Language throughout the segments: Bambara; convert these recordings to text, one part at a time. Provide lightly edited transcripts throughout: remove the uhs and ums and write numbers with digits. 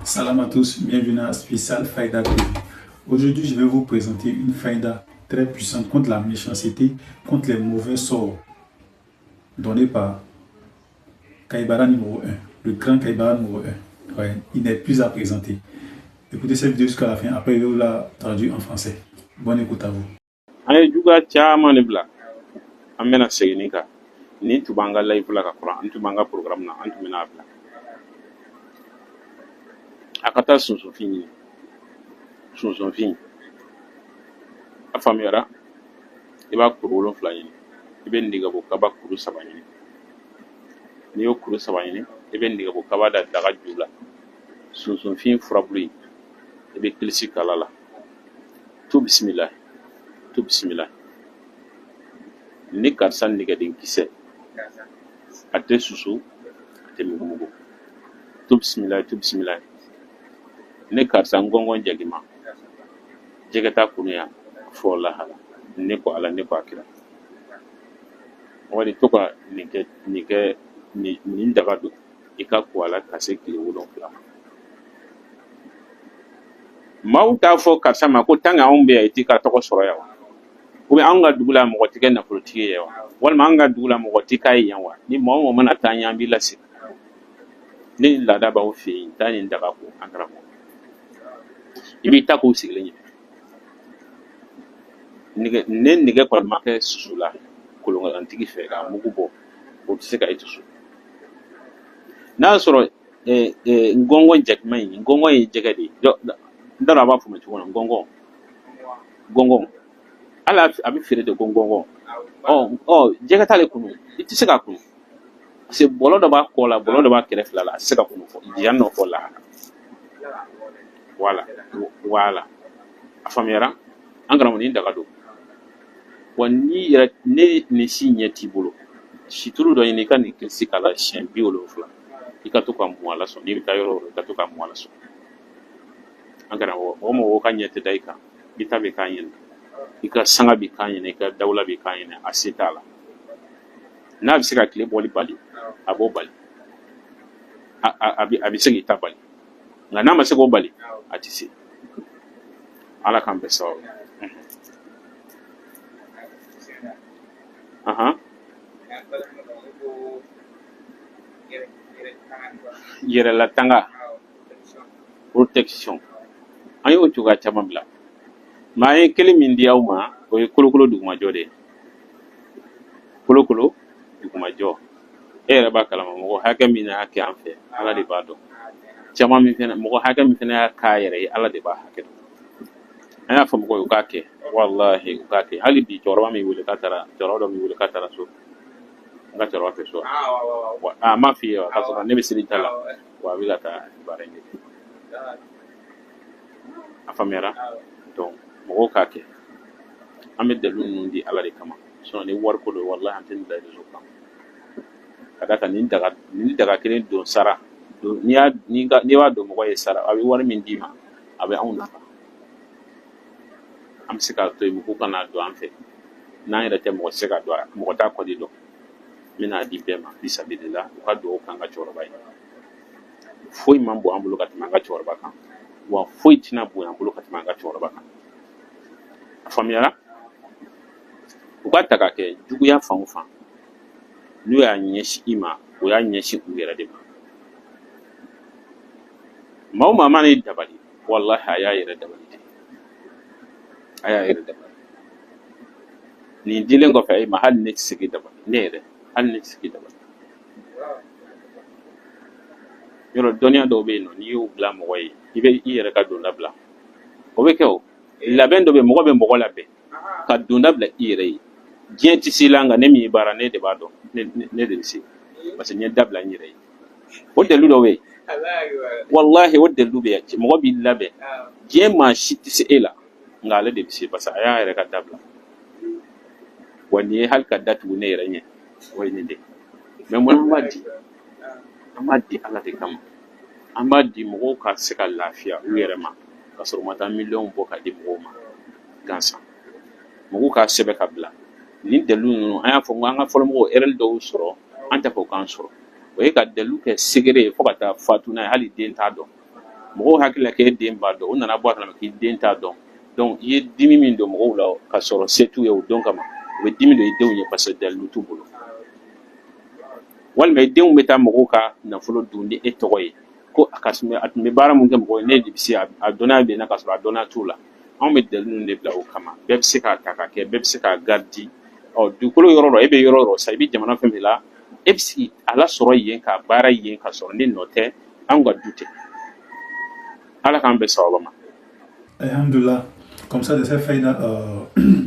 Salam à tous, bienvenue à Spécial Faïda TV. Aujourd'hui, je vais vous présenter une faïda très puissante contre la méchanceté, contre les mauvais sorts, donnée par Kaibara numéro 1, le grand Kaibara numéro 1. Ouais, il n'est plus à présenter. Écoutez cette vidéo jusqu'à la fin, après je vais vous la traduire en français. Bonne écoute à vous. An ye juguya caman de bila. An bɛna segin nin kan. Nin tun b'an ka live la ka kɔrɔ, an tun b'an ka programme na, an tun bɛna a bila. A ka taa sunsunfin ɲini, sunsunfin. A faamuyara? I b'a kuru 7 ɲini, i bɛ nɛgɛbo kaba kuru 3 ɲini. N'i y'o kuru 3 ɲini, i bɛ nɛgɛbo kaba da daga ju la. Sunsunfin furabulu in, i bɛ kilisi kala la. Tu bisimila, tu bisimila. Ni karisa nɛgɛden kisɛ, a tɛ susu, a tɛ mugumugu. Tu bisimila, tu bisimila. Ne karisa ngɔngɔn jagima, jɛgɛ t'a kunu yan fɔ lahala. Ne ko Ala, ne ko a kira. Wali to ka nin kɛ, nin kɛ, nin daga don i ka ko a la ka se tile 7 ma. Maaw t'a fɔ karisa ma ko tant que anw bɛ yan, i t'i ka tɔgɔ sɔrɔ yan wa? Ou bien anw ka dugu la, mɔgɔ tɛ kɛ nafolotigi ye wa? Walima an ka dugu la, mɔgɔ tɛ k'a ye yan wa? Ni maa o maa mana taa ɲɛ, an b'i lasigi. Ni laada b'aw fɛ yen, taa nin daga ko an karamɔgɔ. I b'i ta k'u sigilen ɲɛ. Nɛgɛ ne nɛgɛ kɔni ma kɛ susu la kolonkalantigi fɛ k'a mugu bɔ, o tɛ se ka e susu. N'a y'a sɔrɔ ngɔngɔn jakuma in, ngɔngɔn ye jɛgɛ de ye. N t'a dɔn a b'a faamu cogo min na. Ngɔngɔn, gɔngɔn, hali a bɛ feere de ko ngɔngɔn. Ɔ ɔ, jɛgɛ t'ale kunu, i tɛ se k'a kunu parce que bɔlɔ dɔ b'a kɔ la, bɔlɔ dɔ b'a kɛrɛ fila la, a tɛ se ka kunu fɔ yan nɔ fɔ lahara. Voilà, voilà. A faamuyara? An karamɔgɔ, nin daga don wa. N'i yɛrɛ ne nin si ɲɛ t'i bolo, situlu dɔ ɲini, i ka nin kilisi k'a la siɲɛ 70, i ka to ka mun a la sɔn. N'i bɛ taa yɔrɔ o yɔrɔ, i ka to ka mun a la sɔn. An karamɔgɔ, mɔgɔ mɔgɔ ka ɲɛ tɛ da i kan, i ta bɛ k'a ɲɛna, i ka sanga bɛ k'a ɲɛna, i ka dawula bɛ k'a ɲɛna, a se t'a la. N'a bɛ se ka tile bɔli bali, a b'o bali. A bɛ se k'i ta bali, nka n'a ma se k'o bali, a tɛ se. Ala k'an bɛɛ sababu. Ahan, yɛrɛlatanga, protection, an y'o cogoya caman bila. Maa ye kelen min di aw ma, o ye kolokolo dugumajɔ de ye. Kolokolo dugumajɔ, e yɛrɛ b'a kalama mɔgɔ hakɛ min y'a kɛ an fɛ, Ala de b'a dɔn. Caman min fɛnɛ, mɔgɔ hakɛ min fɛnɛ y'a k'a yɛrɛ ye, Ala de b'a hakɛ dɔn. An y'a fɔ mɔgɔw ye u k'a kɛ, walahi u k'a kɛ. Hali bi cɛkɔrɔba min wele k'a taara, cɛkɔrɔba dɔ min wele k'a taara so, n ka cɛkɔrɔba fɛ so wa, a m'a f'i ye wa, k'a sɔrɔ ne bɛ seli ta la wa, a bɛ ka taa baara in kɛ. A faamuyara? Donc mɔgɔw k'a kɛ. An bɛ dalilu ninnu di Ala de kama. Sinon ni wari ko don, walahi an tɛ nin bila réseau kan. Ka d'a kan nin daga kelen don sara don, n'i y'a n'i ka n'i b'a don mɔgɔ ye sara, a bɛ wari min d'i ma, a bɛ anw nafa. An bɛ se k'a to yen, mɔgɔw kana don an fɛ. N'an yɛrɛ tɛ, mɔgɔ tɛ se ka don a, mɔgɔ t'a kɔdi dɔn. N bɛna di bɛɛ ma fisabilila, u ka dugawu k'an ka cɛkɔrɔba ye. Foyi man bon an bolo ka tɛmɛ an ka cɛkɔrɔba kan, wa foyi tɛna bonya an bolo ka tɛmɛ an ka cɛkɔrɔba kan. A faamuyara? U ka ta k'a kɛ juguya fan o fan, n'u y'a ɲɛsin i ma, o y'a ɲɛsin u yɛrɛ de ma. Maa o maa mana dabali, walahi a y'a yɛrɛ dabali de, a y'a yɛrɛ dabali. Nin dilen kɔfɛ e ma, hali ne tɛ se k'i dabali, ne yɛrɛ, hali ne tɛ se k'i dabali. Yɔrɔ dɔnniya dɔw bɛ yen nɔ, n'i y'o bila mɔgɔ ye, i bɛ i yɛrɛ ka donda bila. O bɛ kɛ. O labɛn dɔ bɛ yen, mɔgɔ bɛ mɔgɔ labɛn ka donda bila i yɛrɛ ye. Diɲɛ tɛ se la, nka ne min ye baara, ne de b'a dɔn, ne de bɛ se, parce que n ye dabila n yɛrɛ ye. O dalilu dɔ bɛ yen, walahi o dalilu bɛ yen. Mɔgɔ b'i labɛn, diɲɛ maa si tɛ se e la, nka ale de bɛ se, parce que a y'a yɛrɛ ka dabila. Wa nin ye hali ka datugu ne yɛrɛ ɲɛ, o ye nin de ye. Mais mun an b'a di? An b'a di Ala de kama. An b'a di mɔgɔw ka se ka lafiya u yɛrɛ ma, ka sɔrɔ u ma taa miliyɔnw bɔ ka di mɔgɔw ma gansan. Mɔgɔw k'a sɛbɛn ka bila. Nin dalilu ninnu, an y'a fɔ ko an ka fɔlɔmɔgɔw erreur dɔw sɔrɔ, an tɛ fɛ o k'an sɔrɔ. O ye ka dalilu kɛ secret ye fo ka taa fatu n'a ye, hali den t'a dɔn. Mɔgɔw hakili la k'e den b'a dɔn, u nana bɔ a kalama k'i den t'a dɔn. Donc i ye dimi min don mɔgɔw la ka sɔrɔ se t'u ye o don kama, u bɛ dimi don i denw ye parce que dalilu t'u bolo. Walima i denw bɛ taa mɔgɔw ka nafolo dun ni e tɔgɔ ye, ko a ka a tun bɛ baara mun kɛ mɔgɔw ye, ne de bɛ se a dɔnniya bɛ n na ka sɔrɔ a dɔnniya t'u la. Anw bɛ dalilu ninnu de bila o kama. Bɛɛ bɛ se k'a ta ka kɛ, bɛɛ bɛ se k'a garidi. Ɔ dugukolo yɔrɔ dɔ, e bɛ yɔrɔ o yɔrɔ sa, i bɛ jamana fɛn fɛn la, e bɛ se a lasɔrɔ yen k'a baara yen ka sɔrɔ ne nɔ tɛ, anw ka du tɛ. Ala k'an bɛn sababa ma. Alhamdulillah. Comme ça, de cette faïda,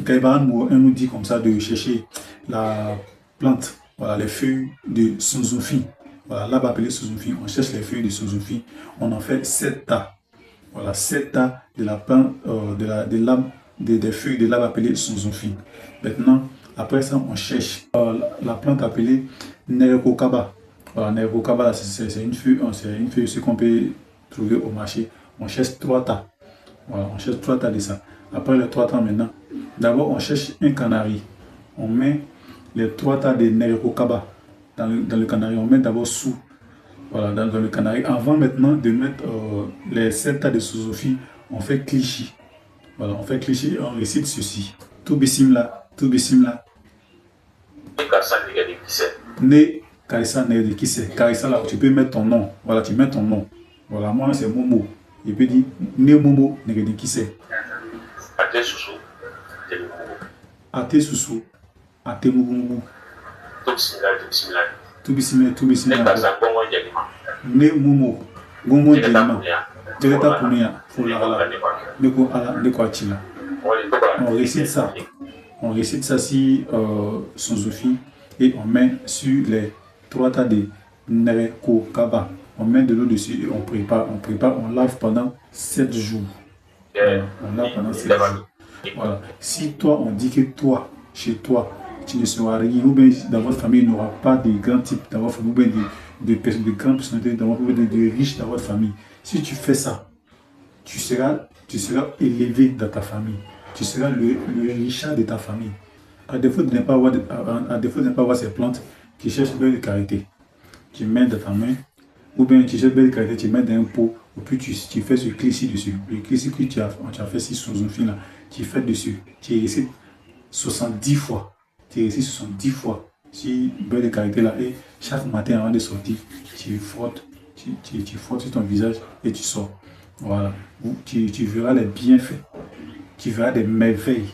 Kaïbaran nous dit comme ça de chercher la plante, voilà, les feuilles de sunzunfin. Voilà, l'arbre appelé sunzunfin, on cherche les feuilles de sunzunfin, on en fait 7 tas. Voilà, 7 tas de la plante, de la, de l'arbre, des feuilles de l'arbre appelé sunzunfin. Maintenant, après ça, on cherche la plante appelée Nerekokaba. Voilà, Nerekokaba, c'est une feuille, c'est une feuille, ce qu'on peut trouver au marché. On cherche 3 tas. Voilà, on cherche 3 tas de ça. Après les 3 tas maintenant, d'abord on cherche un canari. On met les 3 tas de Nerekokaba dans le canari. On met d'abord sous. Voilà, dans le canari. Avant maintenant de mettre les 7 tas de sunzunfin, on fait cliché. Voilà, on fait cliché et on récite ceci. Tout bismillah, tout bismillah. Ne karisa ne de kisɛ. Karisa là, tu peux mettre ton nom. Voilà, tu mets ton nom. Voilà, moi c'est Momo. Il peut dire ne Momo ne de kisɛ. A tɛ susu, a tɛ mugu mugu. Tout bismillah, tout bismillah. Ne Momo, gongon jelima. Jɛgɛ ta kunuya, fo lagala. Ne ko Ala, ne ko a ci la. On récite ça. On récite ça si sunzunfin et on met sur les 3 tas de Nereko Kaba. On met de l'eau dessus et on prépare, on prépare, on lave pendant 7 jours. Voilà, on lave pendant 7 jours. Voilà. Si toi, on dit que toi, chez toi, tu ne seras rien, ou bien dans votre famille, il n'y aura pas de grands types dans votre famille, ou bien de grandes personnalités dans votre famille, ou bien de riches dans votre famille. Si tu fais ça, tu seras élevé dans ta famille. Tu seras le richard de ta famille. À défaut de ne pas avoir ces plantes, tu cherches beurre de karité. Tu mets dans ta main, ou bien tu cherches beurre de karité, tu mets dans un pot, et puis tu fais ce cliché dessus. Le cliché que tu as fait sur son fil là, tu fais dessus. Tu récites 70 fois. Tu récites 70 fois sur beurre de karité là, et chaque matin avant de sortir, tu frottes, tu frottes sur ton visage et tu sors. Voilà. Tu verras les bienfaits. Tu verras des merveilles.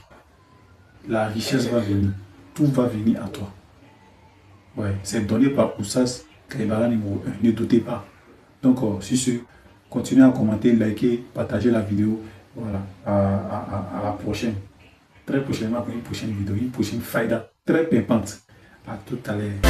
La richesse va venir. Tout va venir à toi. Ouais, c'est donné par Oussas Kaibara numéro 1. Ne doutez pas. Donc, sur ce, continuez à commenter, liker, partager la vidéo. Voilà. À la prochaine. Très prochainement pour une prochaine vidéo, une prochaine faïda très pimpante. À tout à l'heure.